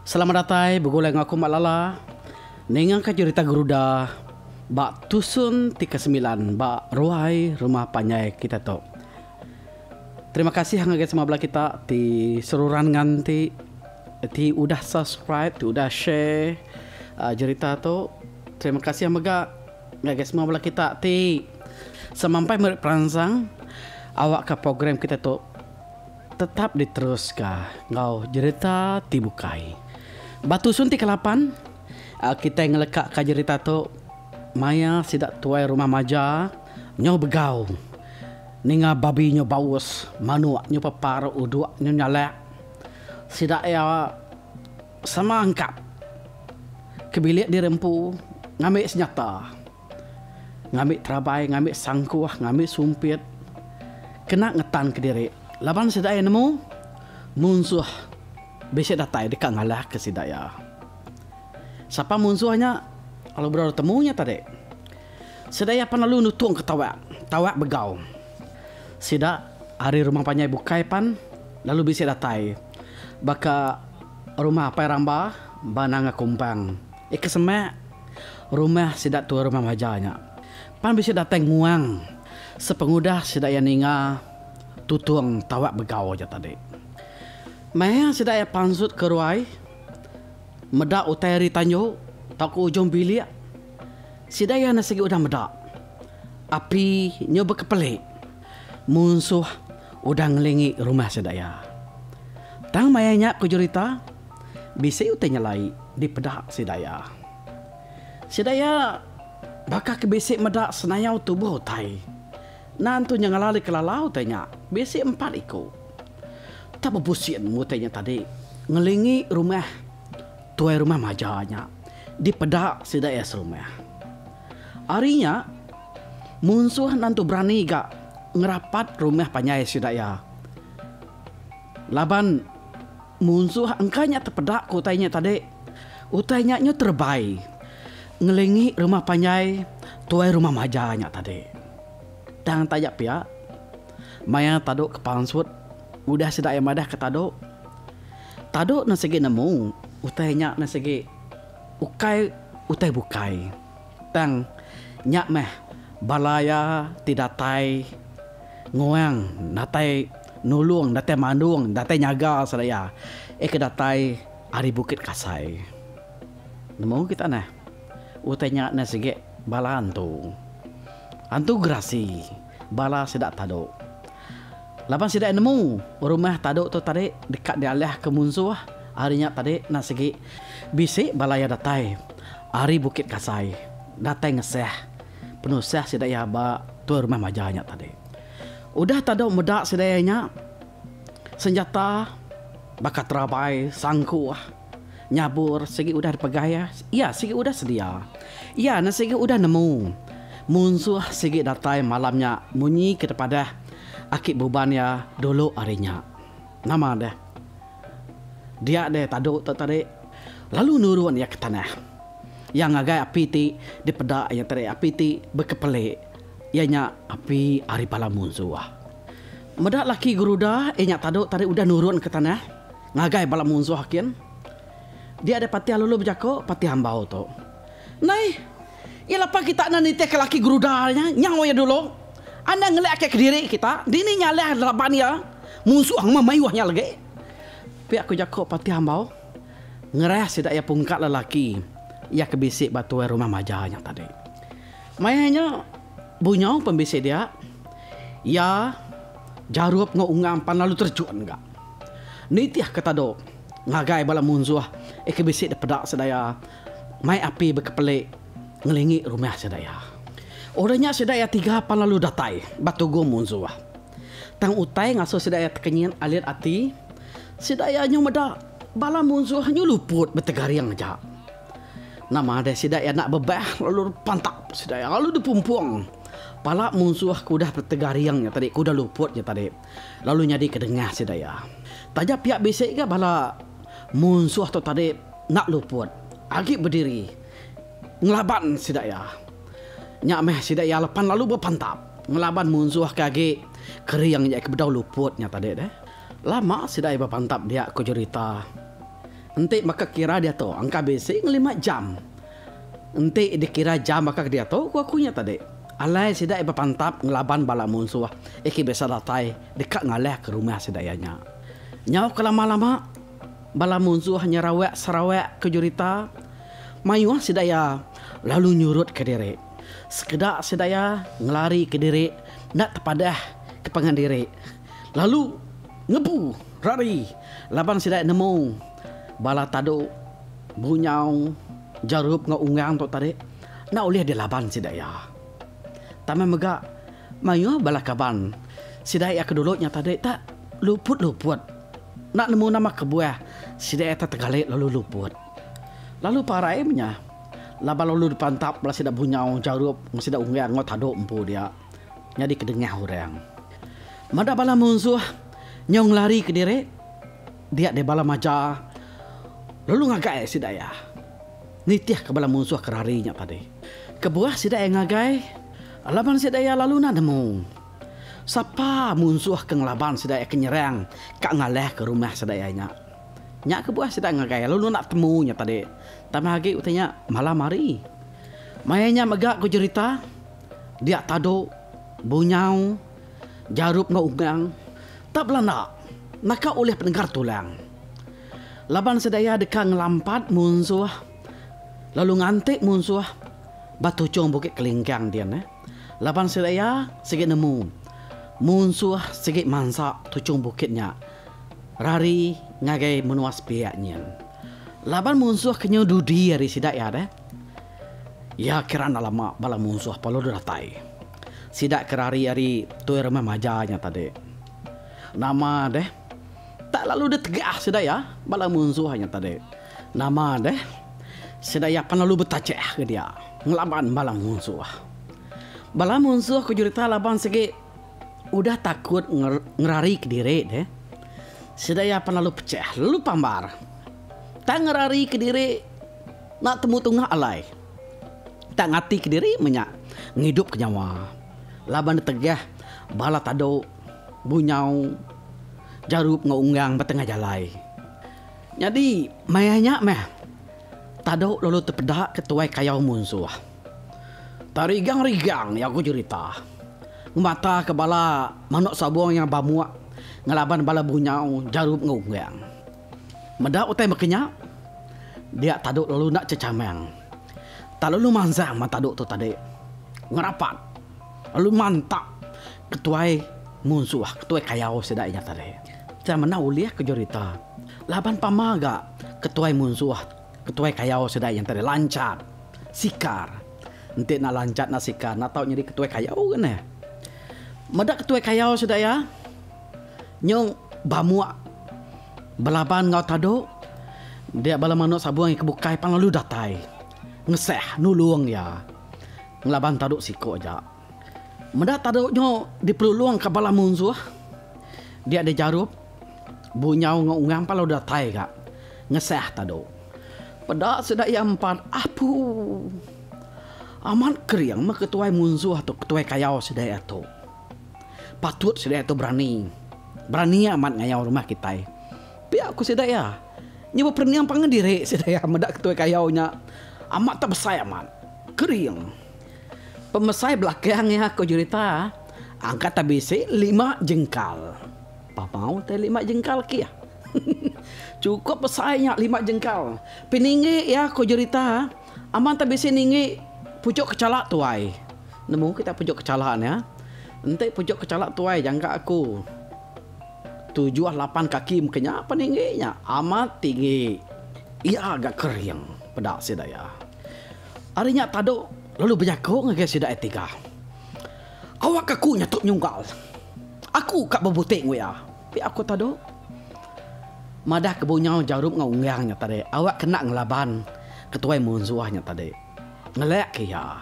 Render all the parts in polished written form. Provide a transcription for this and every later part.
Selamat datai begulai enggau aku Mak Lala ninga ka jerita Geruda ba tusun ti kesemilan ba ruai rumah panjai kita tu. Terima kasih ngagai semua bala kita ti seruran nganti ti udah subscribe ti udah share jerita tu. Terima kasih mega ngagai semua bala kita ti semampai meri peransang awakka program kita tu. Tetap diteruska enggau jerita ti bukai. Ba tusun ti kelapan, kitai ngelekaka jerita tu maya sida tuai rumah maja nyau begau ninga babi nyau baus, manuk nyau pepar, uduk nyau nyalak. Sida iya sama angkat ke bilik diri empu ngambi senyata. Ngambi terabai, ngambi sangkuh, ngambi sumpit kena ngetan kediri laban sida iya nemu munsuh bisi datai deka ngalahka sida iya. Sapa munsuh nya lalu bedau ditemu nya tadi. Sida iya pan lalu nutung ke tawak, tawak begau. Sida ari rumah panjai bukai pan lalu bisi datai baka rumah Apai Ramba ba Nanga Kumpang. Ika semak rumah sida tuai rumah maja nya pan bisi datai nguang sepengudah sida iya ninga tutung tawak begau aja tadi. Maya sida iya pansut ke ruai meda utai ari tanju tauka ujung bilik sida iya enda sigi udah meda api nyu bekepelik munsuh udah ngelingi rumah sida iya. Tang maya nya ku jerita bisi utai nyelai dipeda sida iya. Sida iya baka ke bisi meda senayau tubuh utai. Nan tu nya ngelali kelala utai nya bisi empat iku. Tak bepusin utai nya tadi ngelingi rumah tuai rumah maja nya dipeda sida iya serumah. Ari nya munsuh nan tu berani ga ngerapat rumah panjai sida iya laban. Munsuh engka nya tepeda ke utai nya tadi. Utai nya nyu terebai ngelingi rumah panjai tuai rumah maja nya tadi. Tang taja pia, maya tadu ke pansut udah sida iya madah ke tadu, tadu ne sigi nemu utai nya ne sigi ukai utai bukai. Tang nya meh bala iya ti datai nguang datai nulung datai mandung datai nyaga sida iya eh ke datai ari Bukit Kasai. Nemu kita neh utai nya neh sigi bala antu. Antu gerasi bala sida tadu. Laban sida nemu rumah tadu tu tadi deka dialih ke munsuh ari nya tadi enda sigi bisi bala iya datai ari Bukit Kasai datai ngesah penusah sida iya ba tuai rumah maja nya tadi. Udah tadu meda sida iya nya senjata baka terabai, sangkuh, nyabur sigi udah dipegai iya, iya sigi udah sedia. Iya ne sigi udah nemu munsuh sigi datai malam nya munyi ke dipadah aki buban iya dulu ari nya. Nama deh. Dia deh tadu tu tadi lalu nurun iya ke tanah. Iya ngagai api ti dipeda iya tadi api ti bekepelik iya nya api ari bala munsuh. Meda laki Geruda iya nya tadu tadi udah nurun ke tanah ngagai bala munsuh kin. Dia deh patih lalu bejako patih ambau tu. Nai, iya lapa kita enda nitih ke laki Geruda nya, nyau iya dulu. Anang ngelek ake kediri kita, dini nyalah laban iya munsuh meh mayuh nya legi. Pia ku jako patih ambau ngerah sida iya pungka lelaki iya ke bisi ba tuai rumah maja nya tadi. Maya nya Bunyau pen bisi dia, iya jarup enggau ungam pan lalu terjun ga. Nitih ke tadu ngagai bala munsuh eh ke bisi dipeda sida iya mai api bekepelik ngelingi rumah sida iya. Udah nya sida iya tiga pan lalu datai ba tugu munsuh. Tang utai ngasuh sida iya tekenyit alit ati, sida iya nyu meda bala munsuh nyu luput betegaring aja. Nama deh sida iya enda bebah lalu pantap sida iya lalu dipumpung pala munsuh ke udah betegaring nya tadi ke udah luput nya tadi lalu nyadi ke dengah sida iya. Taja pia bisi ga bala munsuh tu tadi enda luput agi bediri ngelaban sida iya. Nya meh sida iya lepan lalu bepantap ngelaban munsuh ke agi kering nya ke bedau luput nya tadi deh. Lama sida iya bepantap dia ku jerita. Enti baka kira diatu engka bisi ngelima jam. Enti dikira jam baka ke diatu ku aku nya tadi. Alai sida iya bepantap ngelaban bala munsuh iki bisa datai deka ngalahka rumah sida iya nya. Nyau ke lama-lama bala munsuh nyerawak Sarawak ke jerita mayuh sida iya lalu nyurutka diri. Sekeda sida iya ngelarika diri enda tepadah ke pangan diri. Lalu ngebu rari laban sida nemu bala tadu Bunyau, Jarup enggau Unggang tu tadi enda ulih dilaban sida iya. Tambah mega mayuh bala kaban sida iya ke dulu nya tadi tak luput-luput enda nemu nama kebuah sida iya tetegali lalu luput. Lalu parai meh nya laban lalu dipantap bala sida Bunyau, Jarup enggau sida Unggang enggau tadu empu dia. Nyadi kedengah orang. Meda bala munsuh nyau ngelari kediri, dia deh bala maja lalu ngagai sida iya nitihka bala munsuh ke rari nya tadi. Kebuah sida iya ngagai laban sida iya lalu enda nemu sapa munsuh ke ngelaban sida iya ke nyerang ka ngalahka rumah sida iya nya. Nya kebuah sida ngagai lalu enda temu nya tadi. Tambah agi utai nya malam hari. Maya nya mega ku jerita. Dia tadu, bunyau, jarup enggau ungang tak belanda naka ulih penegar tulang. Laban sida iya deka ngelampat munsuh lalu nganti munsuh ba tuchung Bukit Kelingkang din. Laban sida iya sigi nemu munsuh sigi mansa tuchung bukit nya rari ngagai menua sepiak nyin. Laban munsuh ke nyu dudi ari sida iya deh. Iya kira enda lama bala munsuh perlu deh datai. Sida ke rari ari tuai rumah maja nya tadi. Nama deh tak lalu deh tegah sida iya bala munsuh nya tadi. Nama deh sida iya pan lalu betachah ke dia ngelaban bala munsuh. Bala munsuh ku jerita laban sigi udah takut ngerari kediri deh. Sida iya pan lalu pechah lalu pambar. Tang ngerari kediri. Enda temu tunga alai. Tak ngati kediri meh nya ngidup ke nyawa. Laban ditegah bala tadu bunyau jarup enggau unggang ba tengah jalai. Nyadi maya nya meh tadu lalu tepeda ke tuai kayau munsuh. Tak rigang-rigang iya ku jerita. Ngemata ke bala manuk sabung iya bamuk ngelaban bala bunyau jarup enggau unggang. Meda utai baka nya, dia tadu lalu enda chechamang. Tak lalu mansang meh tadu tu tadi. Ngerapat lalu mantap ketuai munsuh, ketuai kayau sida inya tadi. Tang menda ulih ke jerita laban pama ga ketuai munsuh, ketuai kayau sida inya tadi lanchat, sikar. Enti enda lanchat enda sikar enda tau nyadi ketuai kayau ke neh. Meda ketuai kayau sida iya. Nyung bamuk belaban enggau tadu dia bala manuk sabung ke bukai pan lalu datai ngesah nulung iya ngelaban tadu siku aja. Meda tadu nyu dipelulungka bala munsuh dia dijarup Bunyau enggau Ungang pan lalu datai ga ngesah tadu. Peda sida iya empat apu amat kering meh ketuai munsuh tu ketuai kayau sida iya tu. Patut sida iya tu berani. Berani amat ngayau rumah kitai. Pia ku sida iya. Nya beperening pangan diri sida iya meda ketuai kayau nya amat tak besai amat. Kering. Pemesai belakang iya ku jerita angkat tak bisi lima jengkal. Pamau tai lima jengkal kih. Chukup besai nya lima jengkal. Peninggi iya ku jerita amat tak bisi ninggi puchuk kechala tuai. Nemu kita pujuk kechala nya. Enti pujuk kechala tuai jangka aku tujuh lapan kaki meka nya peninggi nya amat tinggi. Iya ga kering peda sida iya. Ari nya tadu lalu bejaku ngagai sida iya tiga. Awak aku nya tu nyunggal. Aku ka bebuti enggau iya. Pia ku tadu. Madah ke bunyau jarup enggau unggang nya tadi awak kena ngelaban ketuai munsuh nya tadi. Ngelek ke iya.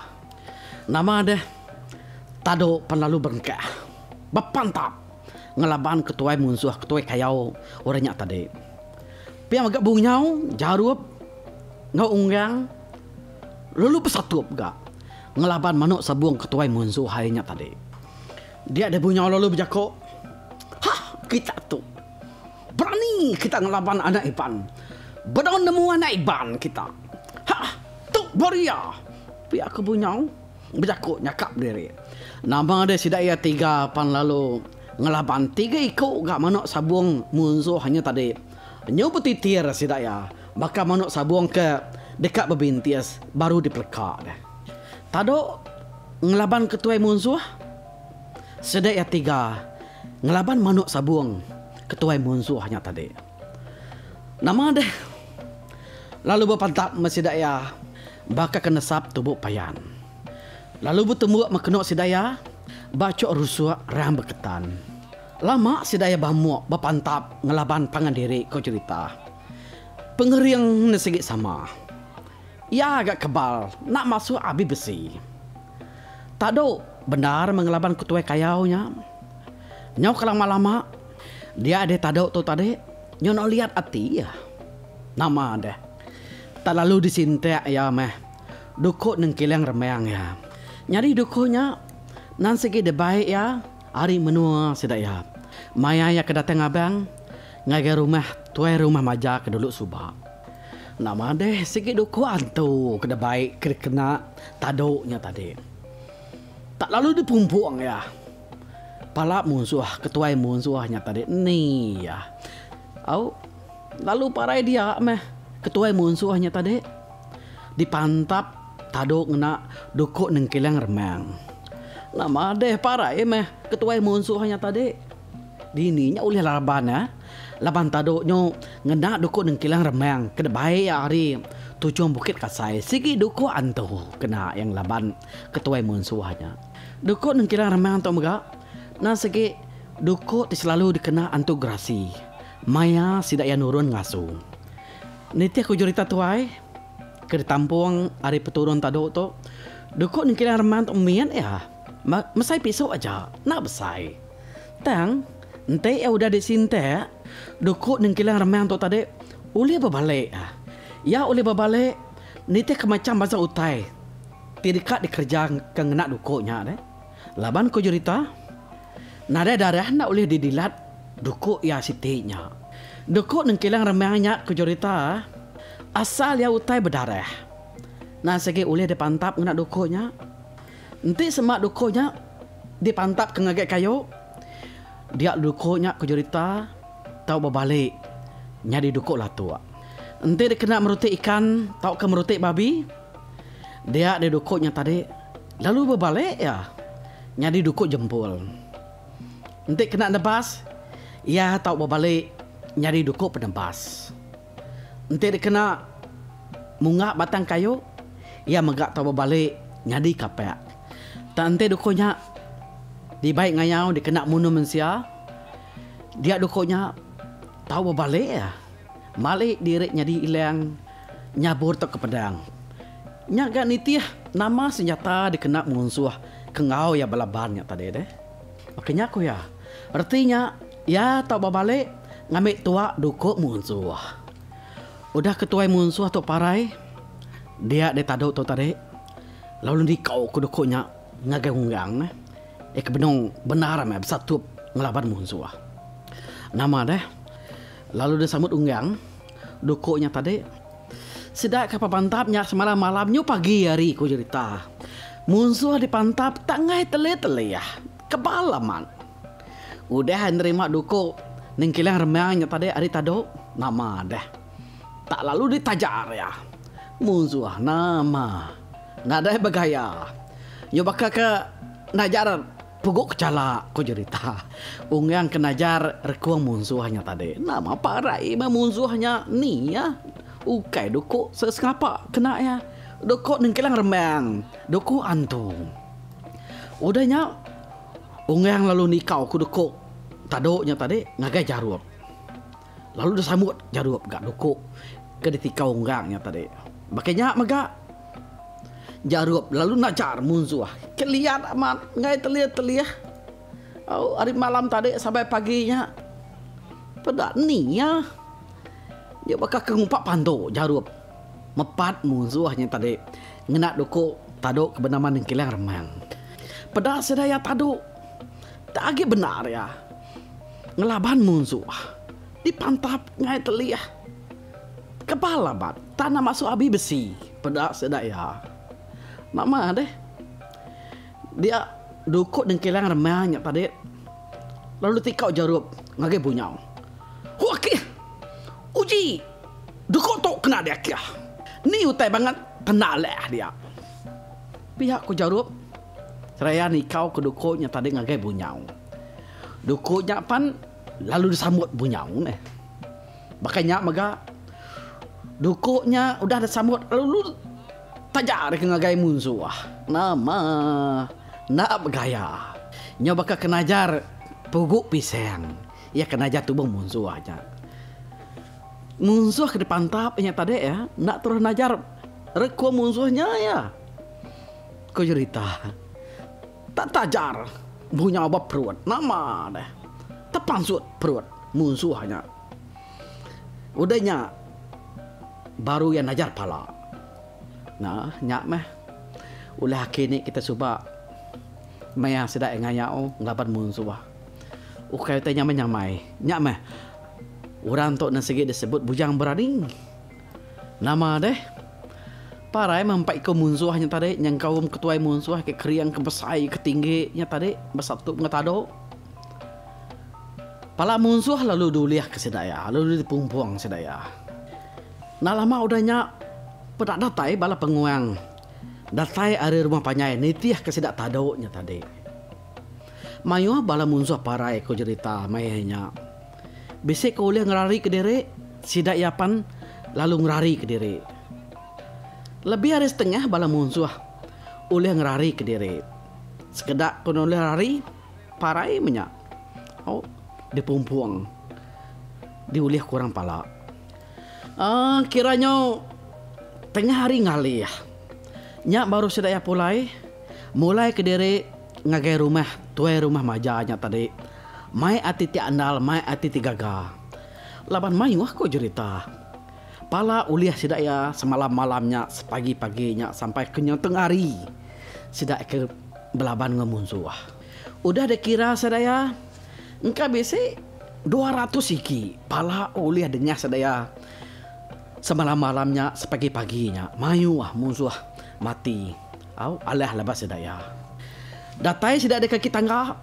Nama deh tadu pan lalu berengkah bepantap ngelaban ketuai munsuh ketuai kayau orang nya tadi. Pia mega Bunyau, Jarup enggau Unggang lalu besatup ga ngelaban manuk sabung ketuai munsuh hari nya tadi. Dia deh Bunyau lalu bejaku, Hah kita tu. Berani kita ngelaban anak Iban. Bedau nemu anak Iban kita. Hah! Tu baru iya! Pia ku Bunyau bejaku nyakap diri. Nama deh sida iya tiga pan lalu ngelaban tiga iku ga manuk sabung munsuh nya tadi. Nyu betitir sida iya baka manuk sabung ke deka bebintis baru dipeleka deh. Tado ngelaban ketuai munsuh sida iya tiga ngelaban manuk sabung ketuai munsuh nya tadi. Nama deh lalu bepantap meh sida iya baka ke nesap tubu payan. Lalu betumbuk meh kenu sida iya ba chuk rusuk rang beketan. Lama sida iya bamuk bepantap ngelaban pangan diri ko cherita. Pengering ne sigi sama. Iya ga kebal enda masuk abi besi. Tadu bendar meh ngelaban ketuai kayau nya. Nyau ke lama-lama dia deh tadu tu tadi nyau enda liat ati iya. Nama deh. Tak lalu disintak iya meh duku nengkiling remang iya. Nyadi duku nya nan sigi dibai iya. Ari menua sida iya. Maya iya ke datai ngabang ngagai rumah tuai rumah maja ke dulu suba. Nama deh sigi duku antu ke dibai ke dikena tadu nya tadi. Tak lalu dipumpung iya. Pala munsuh ketuai munsuh nya tadi ni iya. Au lalu parai dia meh ketuai munsuh nya tadi dipantap Tadu ngena duku nengkilang remang. Nama deh parai meh ketuai munsuh nya tadi. Dini nya ulih laban iya. Laban tadu nyu ngena duku nengkilang remang ke dibai iya ari tuchung Bukit Kasai sigi duku antu kena iya ngelaban ketuai munsuh nya. Duku nengkilang remang tu mega nan sigi duku ti selalu dikena antu gerasi maya sida iya nurun ngasu. Nitih ku jerita tuai. Ke ditampung ari peturun tadu tu, duku nengkilang reman tu mit iya. Mesai pisu aja, enda besai. Tang, enti iya udah disintak, duku nengkilang remang tu tadi ulih bebalik. Iya ulih bebalik nitihka macham bansa utai ti deka dikereja ke ngena duku nya deh. Laban ku jerita, nadai darah enda ulih didilat duku iya siti nya. Duku nengkilang remang nya ku jerita, asal iya utai bedarah. Nan sigi ulih dipantap ngena duku nya. Enti sema duku nya dipantap ke ngagai kayu, dia duku nya ku jerita tau bebali nyadi duku latuk. Enti dikena meruti ikan tauka meruti babi, Dia deh duku nya tadi lalu bebalik iya nyadi duku jempul. Enti kena nebas, iya tau bebalik nyadi duku penebas. Enti dikena munga batang kayu, iya mega tau bebalik nyadi kapak. Tang enti duku nya dibai ngayau dikena munuh mensia, dia duku nya tau bebalik iya malik diri nyadi ilang. Nyabur tauka pedang. Nya ga nitih nama senjata dikena munsuh ke enggau iya belaban nya tadi deh. Baka nya ku iya. Reti nya iya tau bebalik ngambi tuak duku munsuh. Udah ketuai munsuh tu parai dia deh tadu tu tadi lalu nikau ke duku nya ngagai unggang neh. Iya ke benung bendar meh besatup ngelaban munsuh. Nama deh lalu disambut unggang. Duku nya tadi. Sida ke pepantap nya semalam-malam nyu pagi hari ku jerita. Munsuh dipantap tak enggai telih-telih. Kebal amat. Udah nerima duku nengkilang remang nya tadi ari tadu, nama deh. Tak lalu ditajar iya. Munsuh nama. Nadai begaya. Nyu baka ke najar. Pugu kechala, ku jerita. Ungang ke najar rekung munsuh nya tadi. Nama parai meh munsuh nya ni iya. Ukai duku sesengapa kena iya. Duku nengkelang remang, duku antu. Udah nya, Ungang lalu nikau ku duku tadu nya tadi ngagai Jarup. Lalu disambut Jarup ga duku ke ditikau Unggang nya tadi. Baka nya mega. Jarup lalu najar munsuh ke liat amat enggai telih-telih au ari malam tadi sampai pagi nya. Peda ni iya. Nya baka ke ngumpa pantu Jarup mepat munsuh nya tadi ngena duku tadu ke benama Nengkilang Remang. Peda sida iya tadu tak agi bendar iya ngelaban munsuh dipantap enggai telih. Kebal amat tanah masuk abi besi peda sida iya. Nama deh dia duku dengkilang remang nya tadi lalu tikau jarup ngagai Bunyau. Hu akih! Uji duku tu kena dia akih. Ni utai bangat kena leh dia. Pia ku Jarup seraya nikau ke duku nya tadi ngagai Bunyau. Duku nya pan lalu disambut Bunyau neh. Baka nya mega, duku nya udah disambut lalu taja deka ngagai munsuh. Nama enda begaya. Nyau baka ke najar pugu pisang, iya ke najar tubuh munsuh nya. Munsuh ke dipantap inya tadi iya enda terus najar rekum munsuh nya iya. Ku jerita, tak tajar bunyau ba perut nama deh. Tepansut perut munsuh nya. Udah nya baru iya najar pala. Nah nya meh ulih aki ni kita suba maya sida iya ngayau ngelaban munsuh. Ukai utai nyamai nyamai. Nya meh orang tu ne sigi disebut bujang berani. Nama deh parai meh empai iku munsuh nya tadi nyengkaum ketuai munsuh ke kering ke besai ke tinggi nya tadi besatup enggau tadu. Pala munsuh lalu diulihka sida iya, lalu dipumpung sida iya. Enda lama udah nya, peda datai bala penguang datai ari rumah panjai nitihka sida tadu nya tadi. Mayuh bala munsuh parai ku jerita maya nya. Bisi ke ulih ngerarika diri, sida iya pan lalu ngerarika diri. Lebih ari setengah bala munsuh ulih ngerarika diri. Sekeda ke ulih rari. Parai menya au dipumpung diulih ku orang pala. Aaa kira nyu tengah hari ngalih nya baru sida iya pulai mulai kediri ngagai rumah tuai rumah maja nya tadi mai ati ti andal mai ati ti gaga laban mayuh ku jerita pala ulih sida iya semalam malam nya sepagi pagi nya sampai ke nyu tengah hari sida ke belaban enggau munsuh. Udah dikira sedaya, engka bisi 200 igi pala ulih dengah sedaya semalam-malam nya sepagi-pagi nya mayuh munsuh mati au alah laban sedaya. Datai sida di kaki tangga,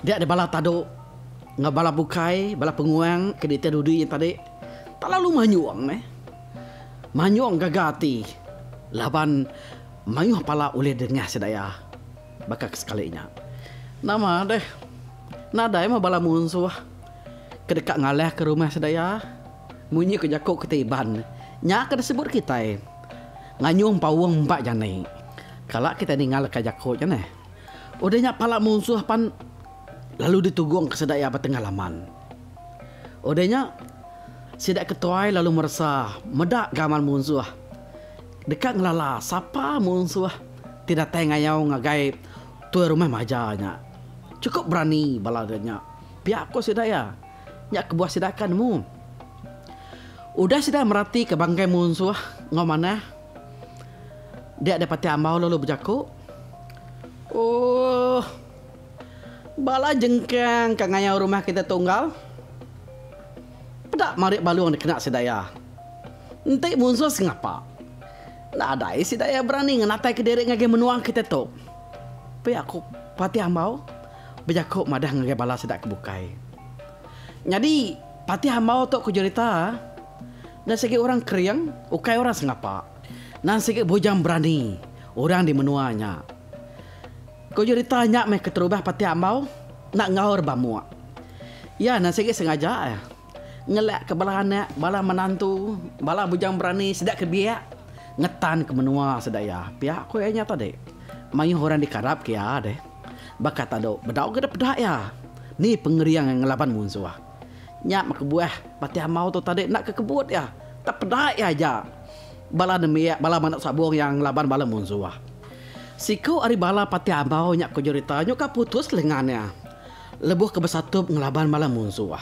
dia deh bala tadu enggau bala bukai bala penguang ke ditai dudi nya tadi tak lalu manyung neh. Manyung gaga ati laban mayuh pala ulih dengah sedaya. Baka ke sekali nya. Nama deh. Nadai meh bala munsuh ke deka ngalahka rumah sida iya. Munyi ku jaku kitai Iban, nya ke disebut kitai nganyung paung empa jani. Kala kitai ninga leka jaku nya neh. Udah nya pala munsuh pan lalu ditugungka sida iya ba tengah laman. Udah nya sida ke tuai lalu meresa meda gamal munsuh deka ngelala sapa munsuh. Ti datai ngayau ngagai tuai rumah maja nya. Chukup berani bala deh nya. Pia ko sida iya. Nya kebuah sida ka nemu. Udah sida meratika bangkai munsuh enggau manah, dia deh Patih Ambau lalu bejaku, Ooh. Bala jengkang ka ngayau rumah kita tu unggal. Peda marik balung dikena sida iya. Enti munsuh sengapa. Nadai sida iya berani ngenataika diri ngagai menua kitai tu. Pia ku Patih Ambau bejaku madah ngagai bala sida ke bukai. Nyadi Patih Ambau tu ku jerita enda sigi orang kering ukai orang sengapa. Nan sigi bujang berani orang di menua nya. Ku jerita nya meh keterubah Patih Ambau enda enggau rebamuk. Iya nan sigi sengaja. Ngelak ke bala anak, bala menantu, bala bujang berani sida ke biak ngetan ke menua sida iya. Pia ku iya nya tadi. Mayuh orang dikarap ke iya deh. Baka tadu bedau ke dep peda iya. Ni pengering ngelaban munsuh. Nya meh kebuah Patih Amau tu tadi enda ke kebut iya. Tak peda iya aja bala nembiak bala manuk sabung iya ngelaban bala munsuh. Siku ari bala Patih Amau nya ku jerita nyuka putus lengan iya. Lebuh ke besatup ngelaban bala munsuh.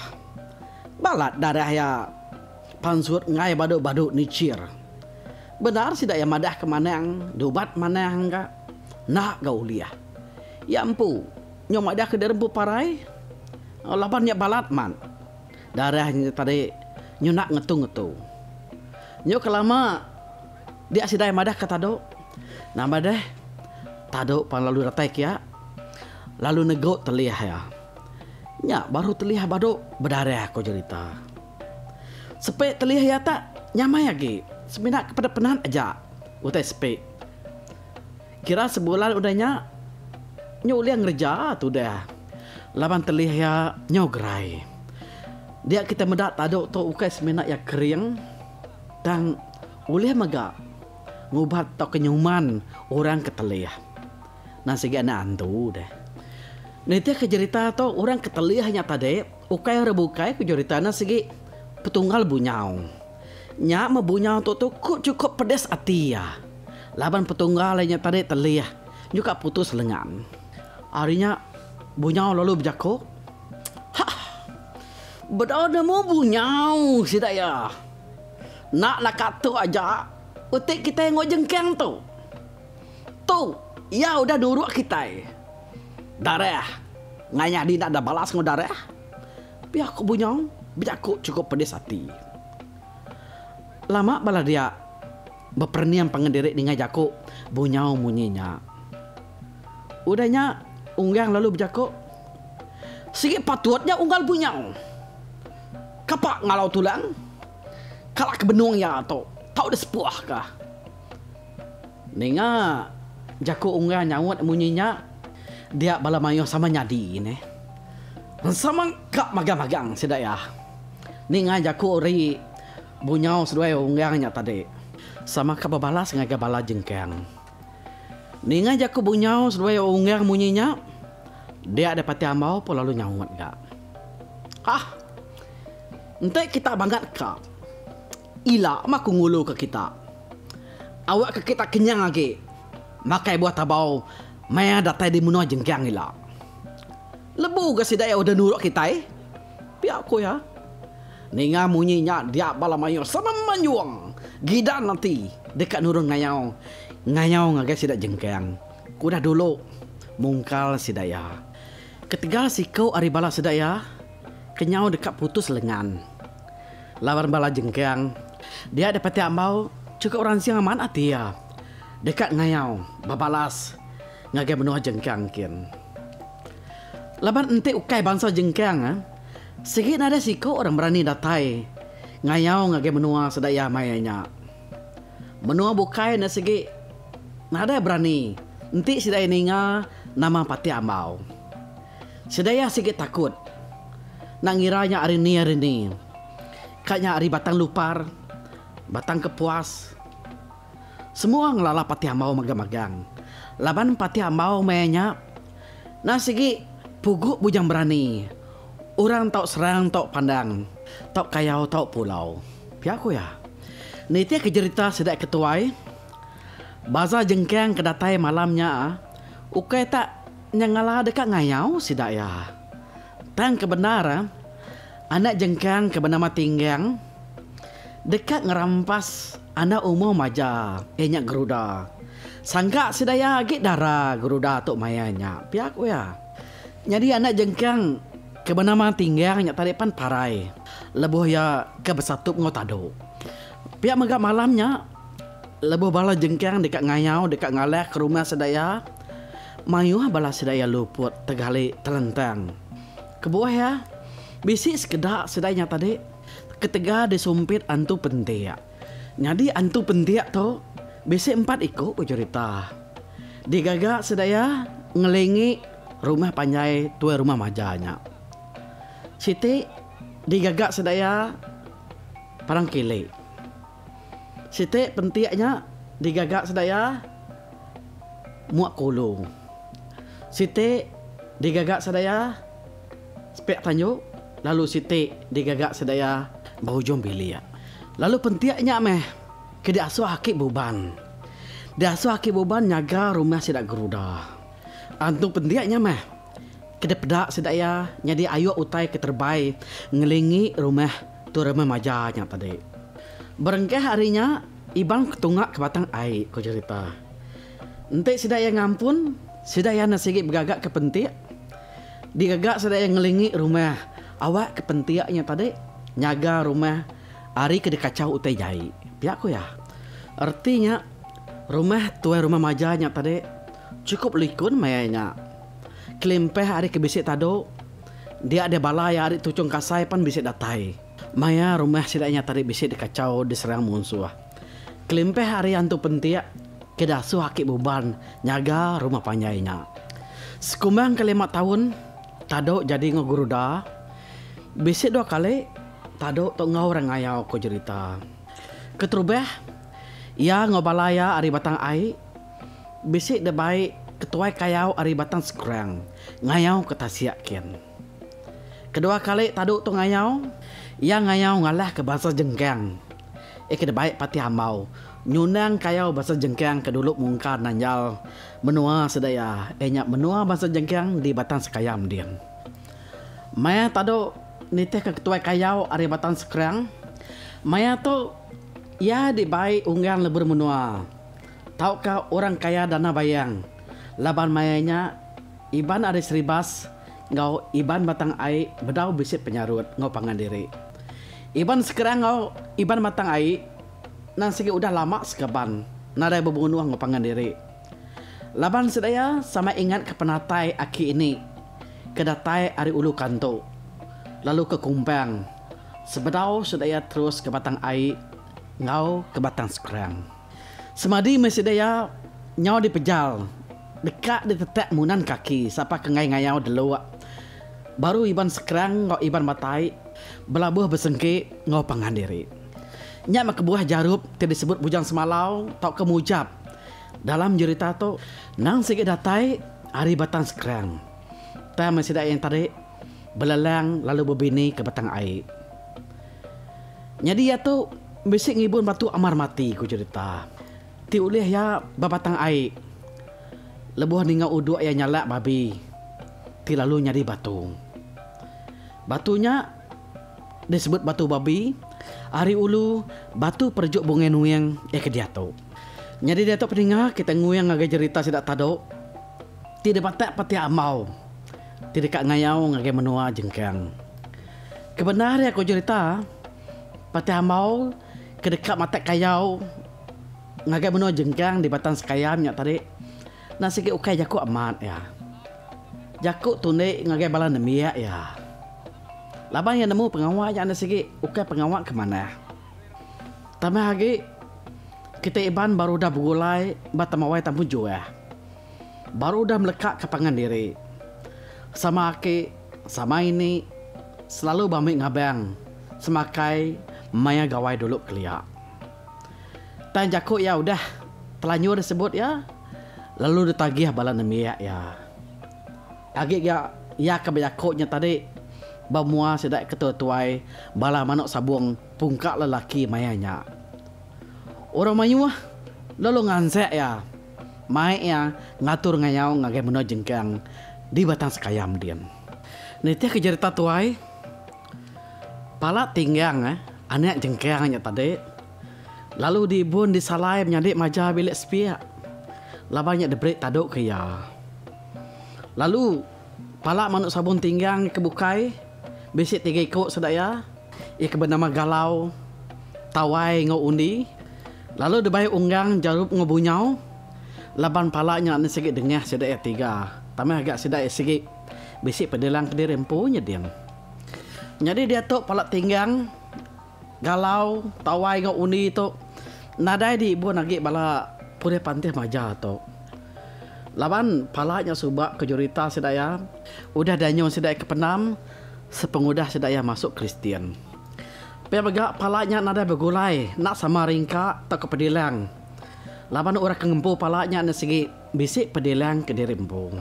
Balat darah iya pansut enggai badu-badu nichir. Bendar sida iya madah ke manang, diubat manang ga enda ga ulih. Iya empu nyau madah ke diri empu parai laban nya balat mat darah nya tadi nyau enda ngetu-ngetu. Nyu ke lama dia sida iya madah ka Tado. Nama deh Tado pan lalu datai kia lalu negu telih iya. Nya baru telih badu bedarah ko jerita. Sepi telih iya tak nyamai agi semina ke peda penat aja utai sepi. Kira sebulan udah nya nyu ulih ngereja tudah laban telih iya nyau gerai. Dia kita meda tadu tu ukai semina iya kering tang ulih mega ngubat tauka nyuman orang ke telih. Nan sigi anak antu deh. Nitihka jerita tu orang ke telih nya tadi ukai orang bukai ku jerita ne sigi petunggal bunyau. Nya meh bunyau tu tu ku chukup pedis ati iya. Laban petunggal iya nya tadi telih nyuka putus lengan. Ari nya bunyau lalu bejaku, Hah! Bedau nemu bunyau sida iya. Enda naka tu aja uti kitai enggau jengkang tu. Tu iya udah nuruk kitai. Darah ngayah di enda balas enggau darah. Pia ku Bunyau bejaku chukup pedis ati. Lama bala dia beperening pangan diri ninga jaku Bunyau munyi nya. Udah nya Unggang lalu bejaku, Sigi patut nya unggal Bunyau. Kapa ngalau tulang kala ke benung iya tu tau disepuhka. Ninga jaku unggal nyaut munyi nya, dia bala mayuh sama nyadi neh. Sama ka magang-magang sida iya. Ninga jaku ri Bunyau seduai unggang nya tadi, sama ka bebalas ngagai bala jengkang. Ninga jaku Bunyau seduai unggang munyi nya, dia deh Patih Ambau pun lalu nyaut ga. Hah! Enti kita bangat ka. Ila mah ku nguluka kita. Awakka kita kenyang agi makai buah tabau maya datai di menua jenggang ila. Lebu ga sida iya udah nuruk kitai, pia ku iya. Ninga munyi nya dia bala mayuh sama manjung gidan ati deka nurun ngayau ngayau ngagai sida jengkang ke udah dulu mungkal sida iya. Ketegal siku ari bala sida iya kenyau deka putus lengan. Laban bala jengkang dia dipati ambau chukup ransing amat ati iya deka ngayau bebalas ngagai menua jengkang kin. Laban enti ukai bansa jengkang sigi nadai siku orang berani datai ngayau ngagai menua sida iya maya nya. Menua bukai ne sigi nadai berani enti sida iya ninga nama pati ambau. Sida iya sigi takut. Enda ngira nya ari ni ari ni. Ka nya ari Batang Lupar, Batang Kepuas. Semua ngelala Patih Ambau magang-magang. Laban Patih Ambau maya nya enda sigi pugu bujang berani. Orang tau serang tau pandang, tau kayau tau pulau. Pia ku iya. Nitihka jerita sida ke tuai, baza jengkang ke datai malam nya ukai tak nyengala deka ngayau sida iya. Tang ke bendar, anak jengkang ke benama Tinggang deka ngerampas anak umur maja iya nya Geruda. Sangka sida iya agi dara Geruda tu maya nya, pia ku iya. Nyadi anak jengkang ke benama Tinggang nya tadi pan parai lebuh iya ke besatup enggau Tadu. Pia mega malam nya lebuh bala jengkang deka ngayau deka ngalah ke rumah sida iya, Mayuh bala sida iya luput tegali telentang. Kebuah iya, bisi sekeda sida nya tadi ketegal disumpit antu pentik. Nyadi antu pentik tu bisi empat iku ku cherita. Digaga sida iya ngelingi rumah panjai tuai rumah maja nya. Siti digaga sida iya Padang Kili. Siti pentik nya digaga sida iya muak kulu. Siti digaga sida iya sepik tanju lalu siti digaga sida iya ba ujung bilik. Lalu pentik nya meh ke diasuh aki buban. Diasuh aki buban nyaga rumah sida geruda. Antu pentik nya meh ke dipeda sida iya nyadi ayuk utai ke terebai ngelingi rumah tu rumah maja nya tadi. Berengkah ari nya, Iban ketunga ke Batang Ai, ku jerita. Enti sida iya ngampun, sida iya enda sigi begaga ke pentik. Digaga sida iya ngelingi rumah awak ke pentik nya tadi nyaga rumah. Ari ke dikachau utai jai, pia ku iya. Reti nya, rumah tuai rumah maja nya tadi chukup likun maya nya. Kelimpah ari ke bisi tadu, dia deh bala iya ari Tuchung Kasai pan bisi datai. Maya rumah sida nya tadi bisi dikachau diserang munsuh. Kelimpah ari antu pentik ke dasuh aki Buban nyaga rumah panjai nya. Sekumbang ke lima taun tadu jadi enggau Guruda, bisi dua kali Tadu tu enggau orang ngayau ko jerita. Keterubah, iya enggau bala iya ari Batang Ai bisi dibai ketuai kayau ari Batang Skrang ngayau ke tasik kin. Kedua kali tadu tu ngayau, iya ngayau ngalahka bansa Jengkang iya ke dibai Patih Ambau nyundang kayau bansa Jengkang ke dulu mungkar nanjal menua sida iya, iya nya menua bansa Jengkang di Batang Sekayam din. Maya tadu nitihka ketuai kayau ari Batang Sekrang, maya tu iya dibai Unggang Lebur Menua tauka Orang Kaya Dana Bayang laban maya nya Iban ari Seribas enggau Iban Batang Ai bedau bisi penyarut enggau pangan diri. Iban Sekrang enggau Iban Batang Ai nang sigi udah lama sekaban nadai bebunuh enggau pangan diri. Laban sida iya sama ingatka penatai aki ini ke datai ari Ulu Kantu lalu ke Kumpang sebedau sida iya terus ke Batang Ai enggau ke Batang Skrang. Semadi meh sida iya nyau dipejal deka ditetak munan kaki sapa ke enggai ngayau deluk baru Iban Skrang enggau Iban Batai belabuh besengki enggau pangan diri. Nya meh kebuah Jarup ti disebut Bujang Semalau tauka Mujap Dalam jerita tu, nang sigi datai ari Batang Skrang. Tang meh sida iya tadi belelang lalu bebini ke Batang Ai. Nyadi iya tu bisi ngibun batu amar mati ku jerita ti ulih iya ba Batang Ai lebuh ninga uduk iya nyalak babi ti lalu nyadi batu. Batu nya disebut batu babi ari ulu batu perejuk Bungai Nuing iya ke diatu. Nyadi diatu peninga kita nguing ngagai jerita sida tadu ti dibatak Patih Ambau ti deka ngayau ngagai menua Jengkang. Kebendar iya ku jerita Patih Ambau ke deka matak kayau ngagai menua Jengkang di Batang Sekayam nya tadi enda sigi ukai jaku amat iya. Jaku tundi ngagai bala nembiak iya. Laban iya nemu pengawa nya enda sigi ukai pengawa ke manah. Tambah agi, kitai Iban baru udah begulai ba Temawai Tamu Juah. Baru udah melekaka pangan diri. Sama aki, sama ini, selalu bambi ngabang semakai maya gawai dulu kelia. Tang jaku iya udah telanjur disebut iya lalu ditagih bala nembiak iya. Agi ga iya ke bejaku nya tadi ba mua sida ketuai-tuai bala manuk sabung pungka lelaki maya nya. Orang mayuh lalu ngansak iya mai iya ngatur ngayau ngagai menua Jengkang di Batang Sekayam din. Nitihka jerita tuai, pala tinggang anak Jengkang nya tadi lalu diibun disalai menyadi maja bilik sepiak laban nya diberi tadu ke iya. Lalu pala manuk sabung tinggang ke bukai bisi tiga iku sida iya. Iya ke benama Galau, Tawai enggau Undi, lalu dibai Unggang, Jarup enggau Bunyau laban pala nya enda sigi dengah sida iya tiga. Tambah ga sida iya sigi bisi pedilang kediri empu nyeding. Nyadi diatu pala Tinggang, Galau, Tawai enggau Undi tu nadai diibun agi bala purih pantih maja tu. Laban pala nya suba ke jurita sida iya udah dianyung sida iya ke pendam sepengudah sida iya masuk Kristian. Pia mega pala nya nadai begulai enda sama ringka tauka pedilang laban orang ke ngempu pala nya enda sigi bisi pedilang kediri empu.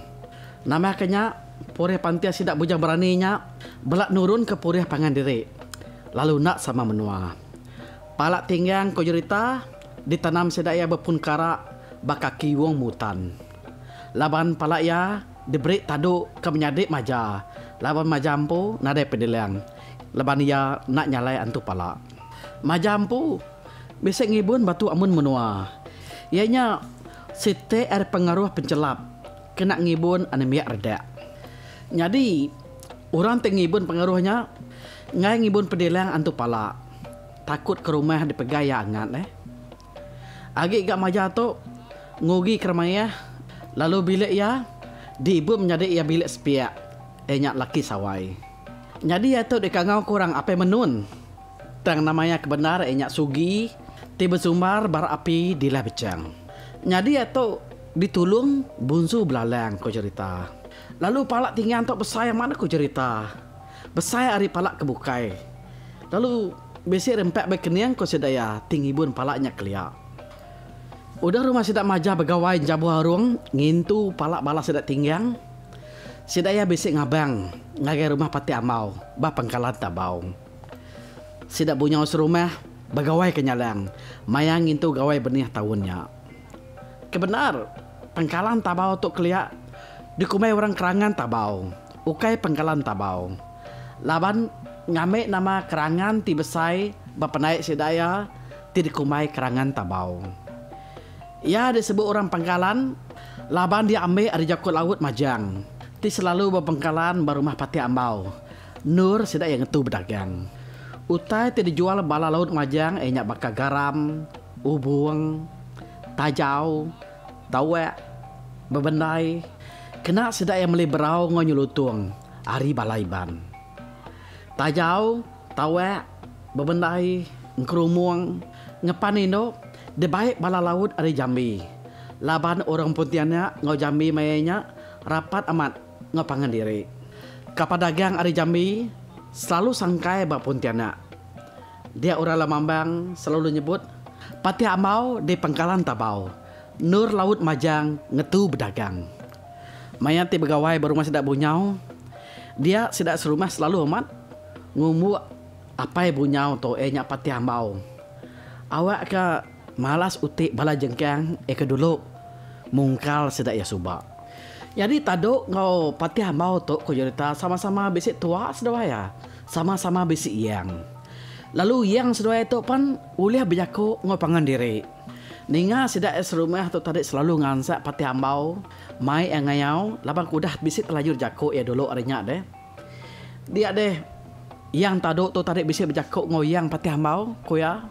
Nambahka nya, purih pantih sida Bujang Berani nya bela nurunka purih pangan diri lalu enda sama menua. Pala tinggang ku jerita ditanam sida iya bepun kara ba kaki Wong Mutan. Laban pala iya diberi tadu ke menyadi maja laban maja empu nadai pedilang laban iya enda nyalai antu pala. Maja empu bisi ngibun batu amun menua iya nya siti ari pengaruh penchelap kena ngibun anembiak redak. Nyadi orang ti ngibun pengaruh nya enggai ngibun pedilang antu pala. Takut ke rumah dipegai iya angat eh. Agi ga maja tu ngugi keremayah lalu bilik iya diibun menyadi iya bilik sepiak iya nya laki Sawai. Nyadi iya tu dikangau ke orang Apai Menun tang nama iya ke bendar iya nya Sugi ti besumbar bara api Dilah Bechang. Nyadi iya tu ditulung Bunsu Belalang ko jerita. Lalu pala Tingang tu besai amat ku jerita. Besai ari pala ke bukai. Lalu bisi rempak bai kening ko sida iya ti ngibun pala nya kelia. Udah rumah sida majah begawai enjabuh arung ngintu pala bala sida tinggang, sida iya bisi ngabang ngagai rumah Pati Ambau ba Pangkalan Tabau. Sida Bunyau serumah begawai ke nyalang maya ngintu gawai benih taun nya. Ke bendar, Pangkalan Tabau tu kelia dikumbai orang Kerangan Tabau, ukai Pangkalan Tabau. Laban ngambi nama kerangan ti besai ba pendai sida iya ti dikumbai Kerangan Tabau. Iya disebut orang Pangkalan laban diambi ari jaku laut Majang ti selalu bepangkalan ba rumah Pati Ambau endur sida iya ngetu bedagang. Utai ti dijual bala laut Majang iya nya baka garam, ubung, tajau, tawak, bebendai kena sida iya meli berau enggau nyelutung. Ari bala Iban. Tajau, tawak, bebendai, engkerumung, ngepan indu dibai bala laut ari Jambi laban orang Pontianak enggau Jambi maya nya rapat amat enggau pangan diri. Kapal dagang ari Jambi selalu sangkai ba Pontianak. Dia orang Lamambang selalu nyebut Patih Ambau di Pangkalan Tabau endur laut Majang ngetu bedagang. Maya ti begawai ba rumah sida Bunyau, dia sida serumah selalu amat ngumbuk apai Bunyau tu iya nya Patih Ambau. Awak ka malas uti bala jengkang iya ke dulu mungkal sida iya suba. Nyadi Tadok enggau Patih Ambau tu ku jerita sama-sama bisi tua seduai iya, sama-sama bisi iyang. Lalu iyang seduai tu pan ulih bejaku enggau pangan diri. Ninga sida iya serumah tu tadi selalu ngansak Patih Ambau mai iya ngayau laban ke udah bisi telajur jaku iya dulu ari nya deh. Dia deh Yang Tadu tu tadi bisi bejaku enggau Yang Patih Ambau, ku iya.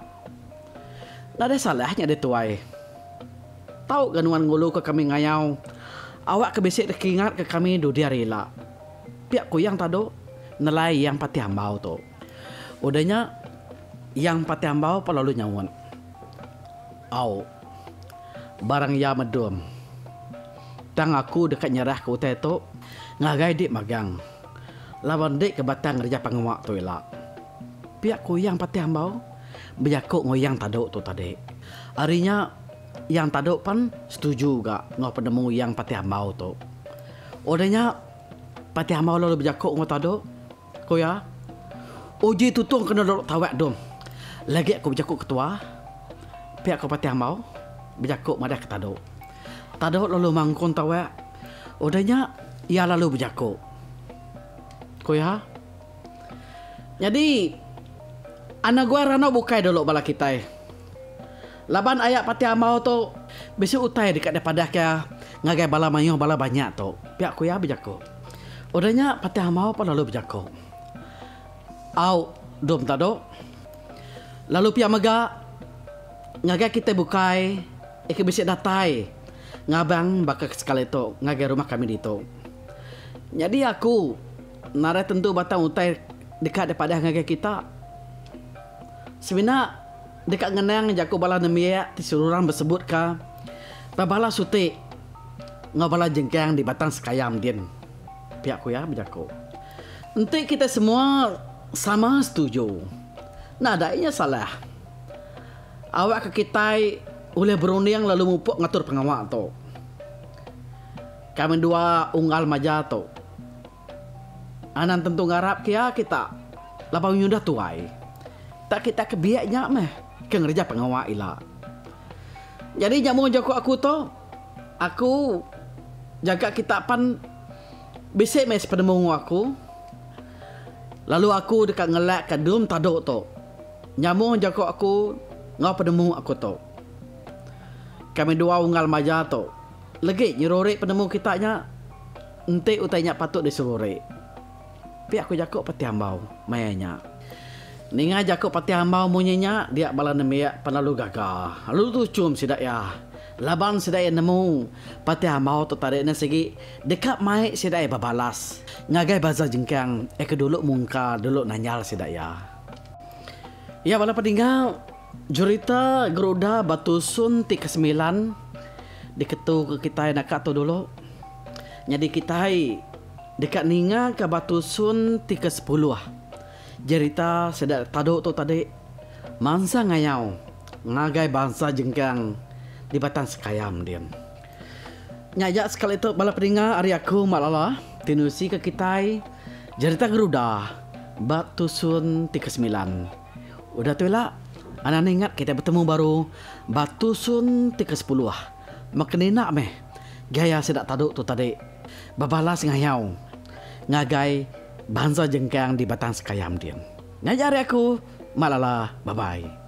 Nadai salah nya deh tuai. Tau ga nuan nguluka kami ngayau awak ke bisi dikingatka kami dudi hari ila. Pia ku Yang Tadu nelai Yang Patih Ambau tu. Udah nya Yang Patih Ambau pan lalu nyaut. Au. Barang iya medum. Tang aku deka nyerahka utai tu ngagai dik magang. Laban dik ke batang ngereja pengawa tu ila. Pia ku Yang Patih Ambau bejaku enggau Yang Tadu tu tadi. Ari nya Yang Tadu pan setuju ga enggau penemu Yang Patih Ambau tu. Udah nya Patih Ambau lalu bejaku enggau Tadu. Ku iya, Uji tutung kena dulu tawak dum. Lagi aku bejaku ketua, pia ku Patih Ambau bejaku madah ke Tadu. Tadu lalu mangkung tawak. Udah nya iya lalu bejaku. Ku iya, Nyadi anak gua randau bukai dulu bala kitai. Laban aya Patih Ambau tu bisi utai deka dipadahka ngagai bala mayuh bala banyak tu, pia ku iya bejaku. Udah nya Patih Ambau pan lalu bejaku. Au dum tadu. Lalu pia mega ngagai kitai bukai ke bisi datai ngabang baka ke sekali tu ngagai rumah kami ditu. Nyadi aku nadai tentu batang utai deka dipadah ngagai kita. Semina Deka ngenang jaku bala nembiak ti seruran besebutka ba bala suti enggau bala jengkang di Batang Sekayam din, pia ku iya bejaku. Enti kitai semua sama setuju, nadai nya salah. Awakka kitai ulih berunding lalu mupuk ngatur pengawa tu. Kami dua unggal maja tu. Anang tentu ngarap ke iya kita laban nyudah tuai. Tak kita ke biak nya meh ke ngereja pengawa ila. Nyadi nyambung jaku aku tu, aku jaga kita pan bisi meh sepenemu enggau aku lalu aku deka ngelak ka dum tadu tu nyambung jaku aku enggau penemu aku tu. Kami dua unggal maja tu legi nyeruri penemu kita nya. Enti utai nya patut diseruri. Pia ku jaku Peti Ambau maya nya. Ninga jaku Patih Ambau munyi nya dia bala nembiak pan lalu gaga lalu tuchum sida iya laban sida iya nemu Patih Ambau tu tadi ne sigi deka mai sida iya bebalas ngagai bansa Jengkang iya ke dulu mungka dulu nanyal sida iya. Iya bala peninga jerita Geruda ba tusun ti kesemilan diketu ke kitai naka tu dulu. Nyadi kitai deka ninga ka ba tusun ti kesepuluh. Jerita sida tadu tu tadi mansa ngayau ngagai bansa Jengkang di Batang Sekayam din. Nya aja sekali tu bala peninga ari aku Malala ti nusi ke kitai jerita Geruda ba tusun ti kesemilan. Udah tu ila anang ingat kitai betemu baru ba tusun ti kesepuluh. Meka nina meh gaya sida tadu tu tadi bebalas ngayau ngagai bansa Jengkang di Batang Sekayam din. Nya aja ari aku Malala. Bye bye.